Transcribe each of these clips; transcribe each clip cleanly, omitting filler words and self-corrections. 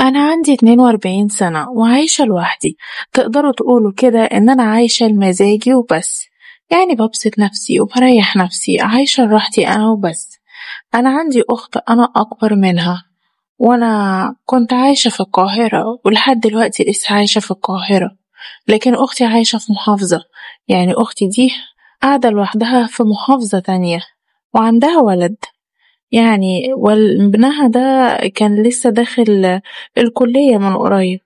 أنا عندي 42 سنة وعايشة لوحدي، تقدروا تقولوا كده إن أنا عايشة لمزاجي وبس، يعني ببسط نفسي وبريح نفسي، عايشة لراحتي أنا وبس. أنا عندي أخت أنا أكبر منها، وأنا كنت عايشة في القاهرة ولحد دلوقتي لسه عايشة في القاهرة، لكن أختي عايشة في محافظة، يعني أختي دي قاعدة لوحدها في محافظة تانية وعندها ولد، يعني وابنها ده كان لسه داخل الكلية من قريب،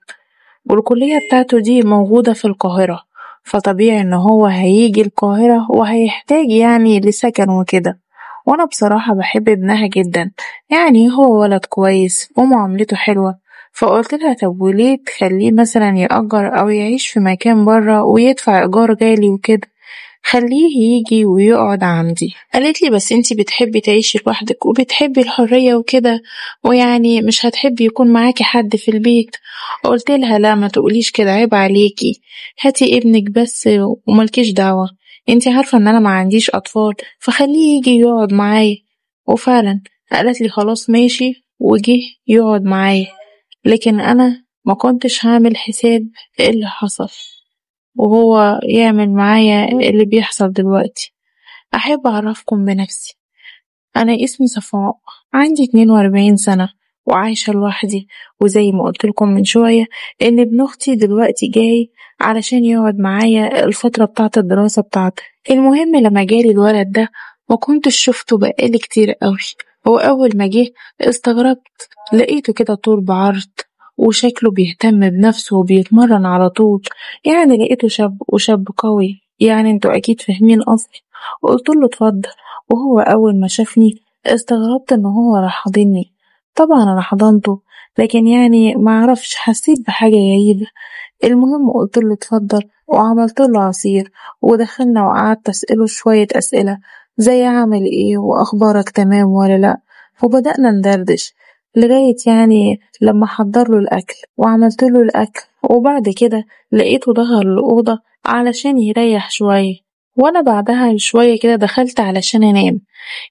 والكلية بتاعته دي موجودة في القاهرة، فطبيعي إن هو هيجي القاهرة وهيحتاج يعني لسكن وكده. وأنا بصراحة بحب ابنها جدا، يعني هو ولد كويس ومعاملته حلوة، فقلت لها طب وليه تخليه مثلا يأجر أو يعيش في مكان برا ويدفع إيجار غالي وكده، خليه يجي ويقعد عندي. قالت لي بس انتي بتحبي تعيشي لوحدك وبتحبي الحرية وكده، ويعني مش هتحبي يكون معاكي حد في البيت. قلت لها لا ما تقوليش كده، عيب عليكي، هاتي ابنك بس وملكيش دعوة، انتي عارفة ان انا ما عنديش اطفال، فخليه يجي يقعد معايا. وفعلا قالت لي خلاص ماشي، وجه يقعد معايا، لكن انا ما كنتش هعمل حساب اللي حصل وهو يعمل معايا اللي بيحصل دلوقتي. أحب أعرفكم بنفسي، أنا اسمي صفاء، عندي 42 سنة وعايشة لوحدي، وزي ما قلت لكم من شوية إن ابن أختي دلوقتي جاي علشان يقعد معايا الفترة بتاعة الدراسة بتاعته. المهم لما جالي الولد ده ما كنتش شفته بقالي كتير قوي، وأول ما جه استغربت، لقيته كده طول بعرض وشكله بيهتم بنفسه وبيتمرن على طول، يعني لقيته شاب وشاب قوي، يعني انتوا أكيد فاهمين قصدي. قلت له اتفضل، وهو أول ما شافني استغربت إن هو راح حاضني، طبعا أنا حضنته، لكن يعني معرفش حسيت بحاجة غريبة. المهم قلت له اتفضل، وعملت له عصير ودخلنا، وقعدت أسأله شوية أسئلة زي عامل إيه وأخبارك تمام ولا لأ، وبدأنا ندردش لغاية يعني لما حضر له الأكل وعملت له الأكل. وبعد كده لقيته دخل الأوضة علشان يريح شوية، وأنا بعدها شوية كده دخلت علشان أنام.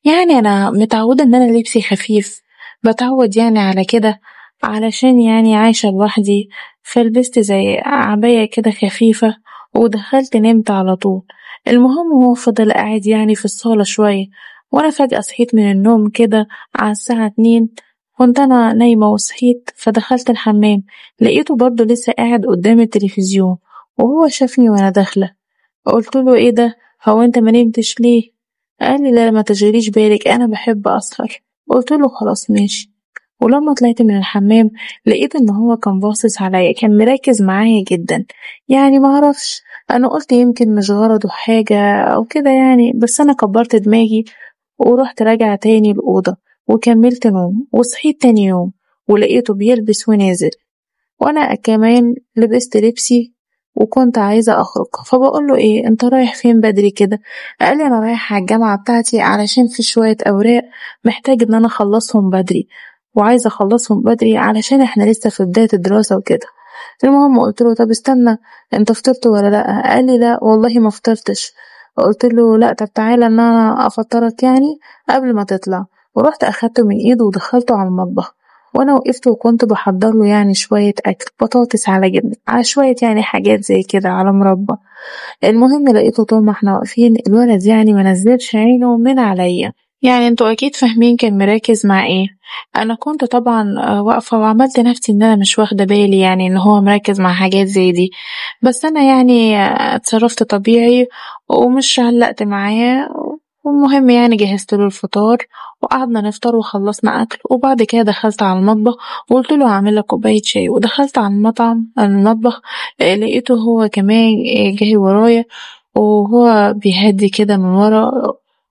يعني أنا متعودة إن أنا لبسي خفيف، بتعود يعني على كده علشان يعني عايشة لوحدي، فلبست زي عباية كده خفيفة ودخلت نمت على طول. المهم هو فضل قاعد يعني في الصالة شوية، وأنا فجأة صحيت من النوم كده على الساعة 2، كنت أنا نايمة وصحيت، فدخلت الحمام لقيته برضه لسه قاعد قدام التلفزيون، وهو شافني وأنا داخلة. قلت له إيه ده، هو أنت ما نمتش ليه؟ قال لي لا ما تشغليش بالك، أنا بحب أسهر. قلت له خلاص ماشي. ولما طلعت من الحمام لقيت إن هو كان باصص عليا، كان مركز معايا جدا، يعني معرفش، أنا قلت يمكن مش غرضه حاجة أو كده يعني، بس أنا كبرت دماغي ورحت راجعة تاني الأوضة وكملت نوم. وصحيت تاني يوم ولقيته بيلبس ونازل، وأنا كمان لبست لبسي وكنت عايزة أخرج، فبقول له إيه أنت رايح فين بدري كده؟ قال لي أنا رايح على الجامعة بتاعتي علشان في شوية أوراق محتاج إن أنا أخلصهم بدري، وعايزة أخلصهم بدري علشان إحنا لسه في بداية الدراسة وكده. المهم قلت له طب استنى، أنت فطرت ولا لأ؟ قال لي لأ والله ما فطرتش. قلت له لأ طب تعالى إن أنا أفطرك يعني قبل ما تطلع. ورحت أخدته من إيده ودخلته على المطبخ، وأنا وقفت وكنت بحضر له يعني شوية أكل، بطاطس على جبنة على شوية يعني حاجات زي كده على مربى. المهم لقيته طول ما احنا واقفين الولد يعني ما نزلش عينه من عليا، يعني انتوا أكيد فاهمين كان مركز مع إيه. أنا كنت طبعا واقفة وعملت نفسي إن أنا مش واخدة بالي يعني إن هو مركز مع حاجات زي دي، بس أنا يعني اتصرفت طبيعي ومش علقت معاه. والمهم يعني جهزت له الفطار وقعدنا نفطر وخلصنا أكل، وبعد كده دخلت على المطبخ وقلت له هعمل لك كوباية شاي. ودخلت على المطبخ لقيته هو كمان جاي ورايا وهو بيهدي كده من ورا،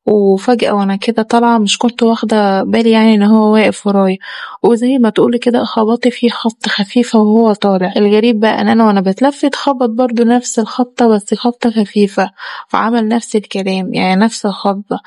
وفجأة وأنا كده طالعة مش كنت واخدة بالي يعني إن هو واقف ورايا، وزي ما تقولي كده خبطت فيه خبطة خفيفة وهو طالع. الغريب بقى إن أنا وأنا بتلفت خبط برضو نفس الخبطة بس خبطة خفيفة، فعمل نفس الكلام يعني نفس الخبطة.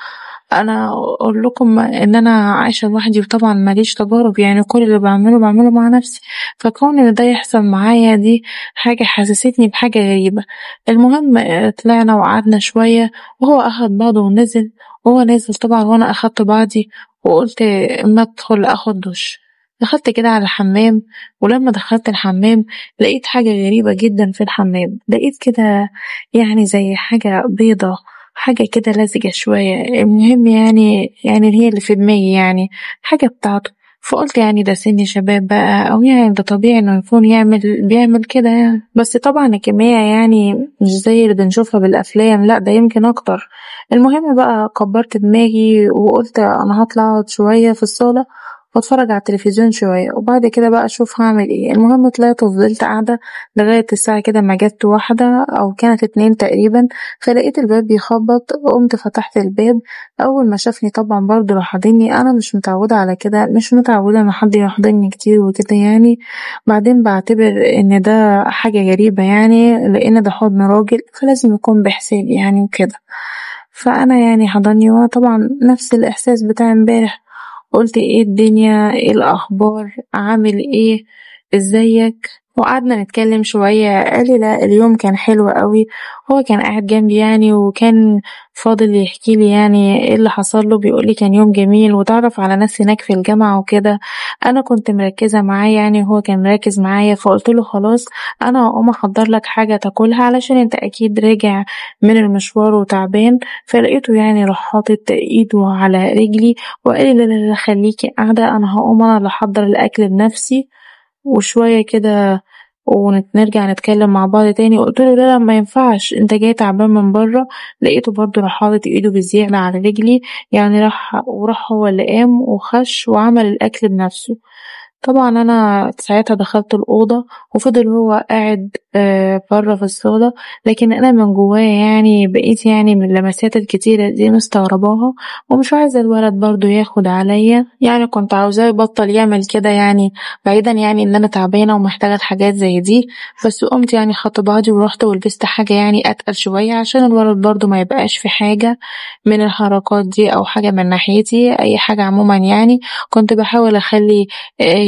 أنا أقول لكم إن أنا عايشة لوحدي وطبعا ماليش تجارب، يعني كل اللي بعمله بعمله مع نفسي، فكون إن ده يحصل معايا دي حاجة حسستني بحاجة غريبة. المهم طلعنا وقعدنا شوية وهو أخد بعضه ونزل، وهو نازل طبعا وأنا أخدت بعضي وقلت اما أدخل أخد دش. دخلت كده على الحمام، ولما دخلت الحمام لقيت حاجة غريبة جدا في الحمام. لقيت كده يعني زي حاجة بيضة، حاجة كده لزجة شوية، المهم يعني هي اللي في دماغي يعني حاجة بتاعته. فقلت يعني ده سن شباب بقى، أو يعني ده طبيعي إنه يكون بيعمل كده يعني، بس طبعا الكمية يعني مش زي اللي بنشوفها بالأفلام، لأ ده يمكن أكتر. المهم بقى كبرت دماغي وقلت أنا هطلع أقعد شوية في الصالة واتفرج على التلفزيون شوية، وبعد كده بقى اشوف هعمل ايه. المهم طلعت وفضلت قاعدة لغاية الساعة كده ما جت 1 او كانت 2 تقريبا، فلقيت الباب بيخبط. قمت فتحت الباب، اول ما شافني طبعا برضه راح حاضني. انا مش متعودة على كده، مش متعودة ان حد يحضني كتير وكده يعني. بعدين بعتبر ان ده حاجة غريبة يعني، لان ده حضن راجل فلازم يكون بحساب يعني وكده. فانا يعني حضني، وانا طبعا نفس الاحساس بتاع امبارح، قلت ايه الدنيا، ايه الاخبار، عامل ايه، ازيك، وقعدنا نتكلم شوية. قال لي لا اليوم كان حلو قوي. هو كان قاعد جنبي يعني، وكان فاضل يحكي لي يعني ايه اللي حصل له، بيقول لي كان يوم جميل وتعرف على ناس هناك في الجامعة وكده. انا كنت مركزة معاه يعني، وهو كان مركز معايا. فقلت له خلاص انا هقوم احضر لك حاجة تاكلها علشان انت اكيد راجع من المشوار وتعبان. فلقيته يعني راح حاطط ايده على رجلي وقال لي لا لا خليكي قاعدة، انا هقوم انا اللي احضر الاكل بنفسي وشوية كده ونرجع نتكلم مع بعض تاني. قلت له لا لا ما ينفعش، انت جاي تعبان من بره. لقيته برضه راح حاطط ايده بالزيادة على رجلي يعني، راح هو اللي قام وخش وعمل الاكل بنفسه. طبعا انا ساعتها دخلت الاوضة وفضل هو قاعد بره في الصاله، لكن انا من جوايا يعني بقيت يعني من اللمسات الكتيرة دي مستغرباها، ومش عايزه الولد برضو ياخد عليا يعني، كنت عاوزاه يبطل يعمل كده يعني، بعيدا يعني ان انا تعبانة ومحتاجة الحاجات زي دي. بس قمت يعني خدت بعضي ورحت ولبست حاجة يعني اتقل شوية عشان الولد برضو ما يبقاش في حاجة من الحركات دي او حاجة من ناحيتي، اي حاجة عموما يعني. كنت بحاول اخلي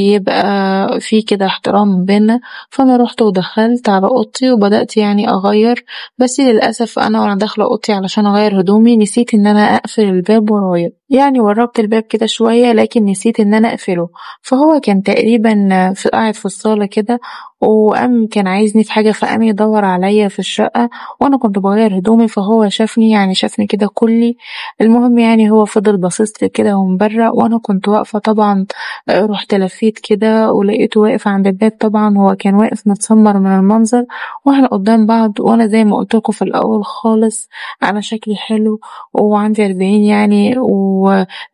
يبقى في كده احترام بينا. فانا رحت ودخلت على اوضتي وبدات يعني اغير، بس للاسف انا وانا داخله اوضتي علشان اغير هدومي نسيت ان انا اقفل الباب ورايا يعني، وربت الباب كده شوية لكن نسيت ان انا اقفله. فهو كان تقريبا قاعد في الصاله كده، وقام كان عايزني في حاجة، فقام يدور عليا في الشقة وانا كنت بغير هدومي، فهو شافني يعني، شافني كده كلي. المهم يعني هو فضل باصص لي كده ومبرق، وانا كنت واقفة طبعا، رحت لفيت كده ولقيته واقف عند الباب. طبعا هو كان واقف متسمر من المنظر واحنا قدام بعض، وانا زي ما قلت لكم في الاول خالص انا شكلي حلو وعندي 40 يعني،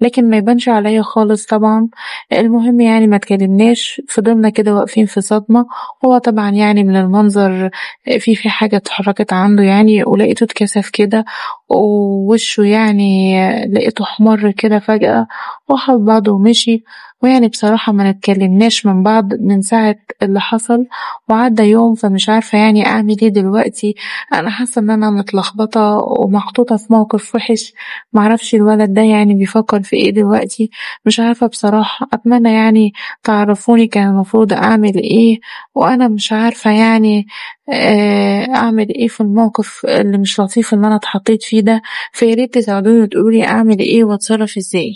لكن ما يبانش عليا خالص طبعا. المهم يعني ما تكلمناش، فضلنا كده واقفين في صدمة. هو طبعا يعني من المنظر في حاجة اتحركت عنده يعني، ولقيته اتكسف كده ووشه يعني لقيته احمر كده فجأة، وخد بعضه ومشي. ويعني بصراحة ما نتكلمناش من بعض من ساعة اللي حصل، وعدى يوم. فمش عارفة يعني أعمل ايه دلوقتي، أنا حاسة إن أنا متلخبطة ومحطوطة في موقف وحش، معرفش الولد ده يعني بيفكر في ايه دلوقتي، مش عارفة بصراحة. أتمنى يعني تعرفوني كان المفروض أعمل ايه، وأنا مش عارفة يعني أعمل ايه في الموقف اللي مش لطيف اللي أنا اتحطيت فيه ده. فياريت تساعدوني وتقولولي أعمل ايه وأتصرف ازاي.